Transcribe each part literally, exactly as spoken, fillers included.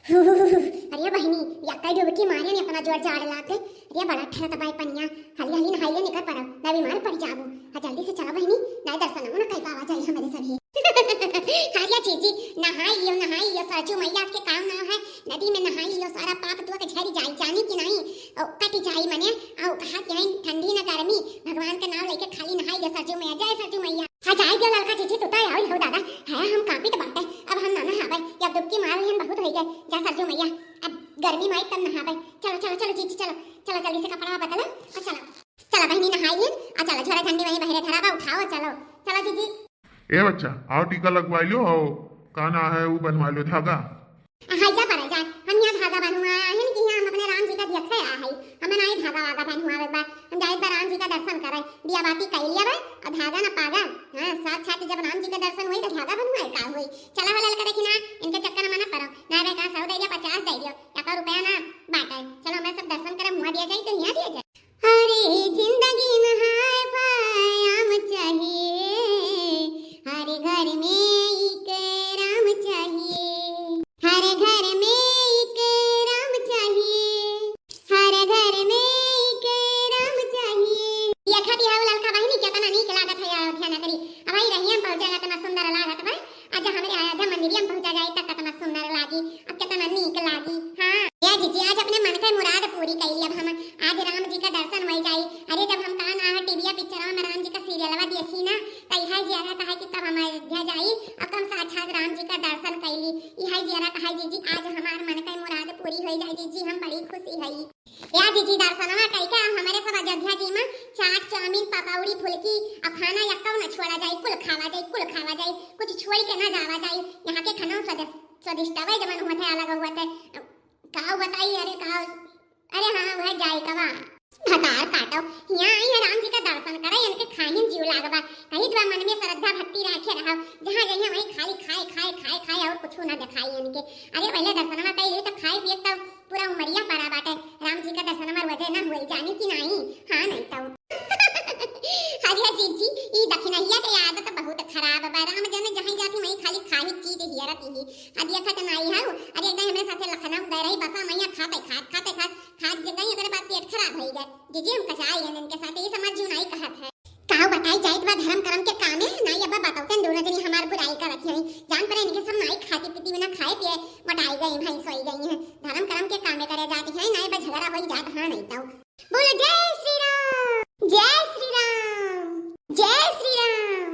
अरे बहिनी, यक्कै डुबकी मारे ने अपना जोर जाड़ लाग गए। अरे बड़ा ठरत बाय पनिया, हाली हाली नहाइए निकर परब, ना बीमार पड़ जाबू। हाँ जल्दी से चलो बहिनी, नाहीं दर्शन ना कई पावा जाई हमरे सभी। अरे जीजी, नहाई लियो, नहाई लियो, सरजू मैया के काम ना है, नदी में नहाई लियो, सारा पाप दुख झरि जाई, जानी कि नाहीं? ओ, कटि जाई मने, आओ कहा कि आई ठंडी ना गर्मी, भगवान का नाम लेके खाली नहाई लियो सरजू मैया, जय सरजू मैया। हाँ, जाए दियो ललका जीजी, तू तो आओ हो दादा, है हम कांपित बाटे, अब हम ना नहावे, अब डुबकी मार लिहन बहुत होई गए, जा सरजू मैया, अब गर्मी माई तब नहावे। चलो, चलो, चलो जीजी, चलो, चलो जल्दी से कपड़ा बदलो और चलो, चलो बहिनी नहाई लिहन, और चलो झोरा झंडी वहीं बहरे धरा बा, उठाओ, चलो, चलो जीजी। ए बच्चा, आओ टीका लगवा लो, आओ, का ना है वो बनवा लो धागा। हाँ, जा परा जा, हम यहाँ धागा बनवाए आए हैं कि यहाँ हम अपने राम जी का देखे आए हैं, हमें ना ये धागा वागा बनवावे बा, हम जाए बा राम जी का दर्शन करे, दिया बाती कई लिया बा, और धागा ना पागा। हाँ, साक्षात जब राम जी का दर्शन हुई तो धागा बनवाए का हुई। चला हो ललका देखी ना, इनके चक्कर में ना पड़ो, ना रे का सौ दे दिया, पचास दे दियो, या का रुपया ना बाटे। चलो हमें सब दर्शन करे, मुँह दिया जाए तो यहाँ दिया जाए। हरे जिंदगी में हाय व्यायाम चाहिए, हर घर में एक राम चाहिए, हर घर में एक राम चाहिए, हर घर में एक राम चाहिए। देखा दिया हो ललका बहिनी, केतना नीक लागत है अयोध्या नगरी। अब आई रहिया में पहुँचा, केतना सुंदर लागत बा। आज हमरे अयोध्या मंदिरिया में पहुँचा जाए तब केतना सुंदर लागी, अब केतना नीक लागी। हाँ, या जीजी, आज अपने मन के मुराद पूरी कइली। अब हम आज राम जी का दर्शन हो जाई। अरे, जब हम कहा ना टीवीया पिक्चरवा में राम जी का सीरियलवा देखी ना, त इहे जियरा कहा कि तब हम अयोध्या जाई, अब हम साक्षात राम जी का दर्शन कइली। इहे जियरा कहा जीजी, आज हमार मन के मुराद पूरी हो जाई जीजी, हम बड़ी खुशी हई। या जीजी, दर्शनवा कइके हमरे सब अयोध्या जी में चाट, चाउमीन, पकौड़ी, फुलकी, अब खाना यक्कौ न छोड़ा जाई, कुल खावा जाई, कुल खावा जाई, कुछ छोड़ के ना जावा जाई। यहाँ के खाना स्वादिष्ट, स्वादिष्ट हवे, जवन हुआ थे अलग हुआ थे। का बताई, अरे का, अरे हाँ, वह जाए कवा। भतार काटो, यहाँ आई है राम जी का दर्शन करे, इनके खाहिन जीव लागबा। कही तो मन में श्रद्धा भक्ति रखे रहो, जहाँ जाइए वहीं खाली खाए, खाए, खाए, खाए और कुछ ना दिखाई इनके। अरे पहले दर्शनवा कई ली तो खाए पिए तो पूरा उमरिया पड़ा बाटे। राम जी का दर्शनवा रोजे ना हुई, जानी कि नाहीं? हाँ, नहीं तो। अरे जीजी, ई दखिनहिया के आदत बहुत खराब बा। राम जन जहाँ जाती वहीं खाली खाही चीज हियरत ही। अब देखत नाई हऊ, अरे एकदम हमरे साथे लखनऊ गए रही, बसा मैया खाते खात, खाते खात, खात जे कहीं ओकरे बाद पेट खराब होई गए। जीजी हम कचाई हैं इनके साथे, ये समझ जू नाई कहत है। काऊ बताई जाइत बा धर्म करम के कामे, नाई अब्बा बताओ तन दोनों जनी हमार बुराई करत हैं। जान पड़े इनके सब नाई खाती पीती बिना खाए पिए मोटाई गई, भैंस होई गई हैं। धर्म करम के कामे करे जाती हैं, नाई बा झगड़ा होई जात, हाँ नहीं तो। बोलो जय श्री राम, जय श्री राम, जय श्री राम।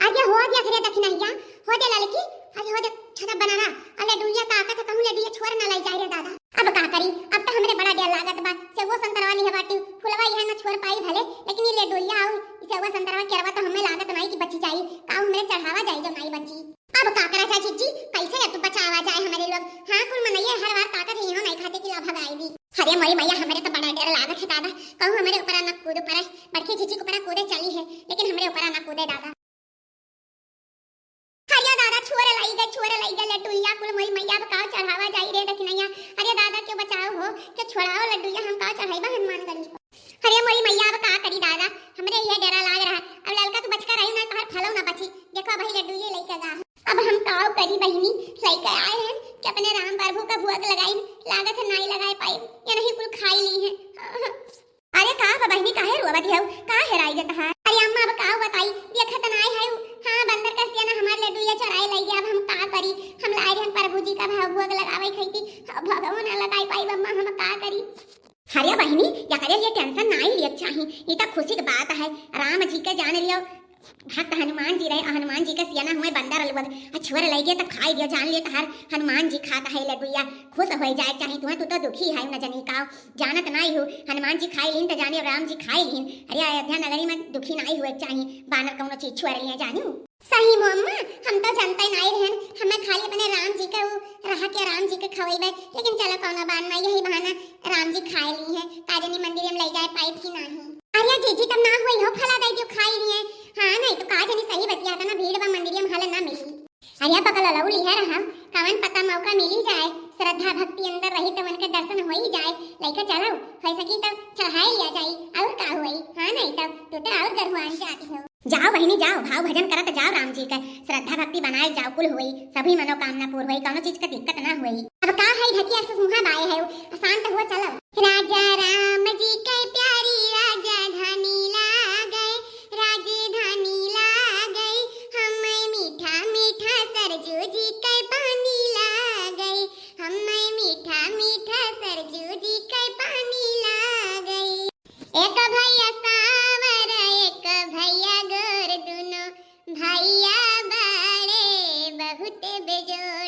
अरे हो दे, अरे दखिनहिया, हो दे ललकी, अरे हो दे छोटा बनाना। अरे लड्डूया का आका था कहूँ लड्डूया छोड़ ना लाई जाए रे दादा। अब का करी, अब तो हमरे बड़ा डर लागत बा। सेवा संतरवा लिहे बाटी, फुलवा यह ना छोड़ पाई भले, लेकिन ये लड्डूया आऊ, ये सेवा संतरवा केरवा तो हमें लागत नाई कि बची जाई, काऊ हमरे चढ़ावा जाई जो नाई बची। अब का करा जाए जीजी, कैसे अब तू बचावा जाए हमरे लोग? हाँ, कुल मनैया हर बार ताकत ही हो नाई खाते कि ला भगाई दी। अरे मोरी मैया, हमरे तो बड़ा डर लागत है दादा, कहूँ हमरे ऊपर ना कूद पड़े। बड़की जीजी के ऊपर कूदे चली है, लेकिन हमरे ऊपर ना कूदे दादा। अरे दादा, छोरे लाई गए, छोरे लाई गए लड्डूया कुल, मोरी मैया अब का चढ़ावा जाई रे दखिनैया। अरे दादा, क्यों बचाओ हो, क्यों छोड़ाओ लड्डूया, हम का चढ़ाई बा हनुमानगढ़ी पर। अरे मोरी मैया, अब का करी दादा, हमरे ये डरा लाग रहा। अब ललका तू बचका रही ना, तोहर फलो ना बची। देखो भाई लड्डू ये लइका गा। अब हम काव करी बहिनी, लइका आए हैं कि अपने राम प्रभु का भुआ के लगाई, लागत है नाई लगाए पाई, ये नहीं कुल खाई ली है। अरे का बा बहिनी, काहे रोवा दिहौ, का हेराई गत है? अरे अम्मा अब का बताई, देखत नाई है। हाँ बंदर का सियाना हमार लड्डू ये चुराए लइ गया, अब हम का करी? हम लाए रहन प्रभु जी का भाव भुआ के लगावे खैती, अब भगवान ना लगाई पाई अम्मा, हम का करी? अरे बहिनी, एकरे लिए tension नाई लिए चाही, ई त खुशी के बात है। राम जी के जान लियो, भक्त हनुमान जी रहे, हनुमान जी के सियाना हुए बंदर अलवद, आ छुअर लइगे त खाई दियो, जान लियो तहार हनुमान जी खात है लड्डुया, खुश होई जाए चाही तुहे, तू तो दुखी है न जनी का, जानत नाई हो, हनुमान जी खाई लीन त जानियो राम जी खाई लीन। अरे अयोध्या नगरी में दुखी नाई हुए चाही, बानर कौनो चीज छुअर लिए जानियो। सही में अम्मा, हम तो जानते नाई रहन, हमें खाली अपने राम जी के उ रहा के राम जी के खवैबे, लेकिन चलो कौनो बात ना, यही बहाना राम जी खाए ली हैं, का जनी मंदिर में ले जाए पाए थी नहीं। अरे जीजी तब ना हुई हो, फला दे दियो खाई लिए। हाँ नहीं तो का जनी सही बतिया था ना, भीड़ बा मंदिर में हल ना मिली। अरे पकल लौली है रहा, कवन पता मौका मिली जाए, श्रद्धा भक्ति अंदर रही तो उनके दर्शन हो ही जाए। लइका चलो, हो सकी तो चढ़ाई लिया जाई, और का हुई? हाँ नहीं तो तू तो और गढ़वान जाती हो। जाओ बहिनी, जाओ, भाव भजन करत जाओ राम जी के, श्रद्धा भक्ति बनाए जाओ, कुल होई, सभी मनोकामना पूर्ण होई, कौनो चीज का दिक्कत ना होई। अब का है, ढकिया से मुँह बाए है, शांत हो, चलो। राजा राम जी के प्यारी राजधानी लागे, राजधानी लागे, हमें मीठा मीठा सरजू जी के पानी लागे, हमें मीठा मीठा सरजू जी के पानी लागे। एक भैया सावर, एक भैया गोर, दुनो भैया बड़े बहुत बेजोर।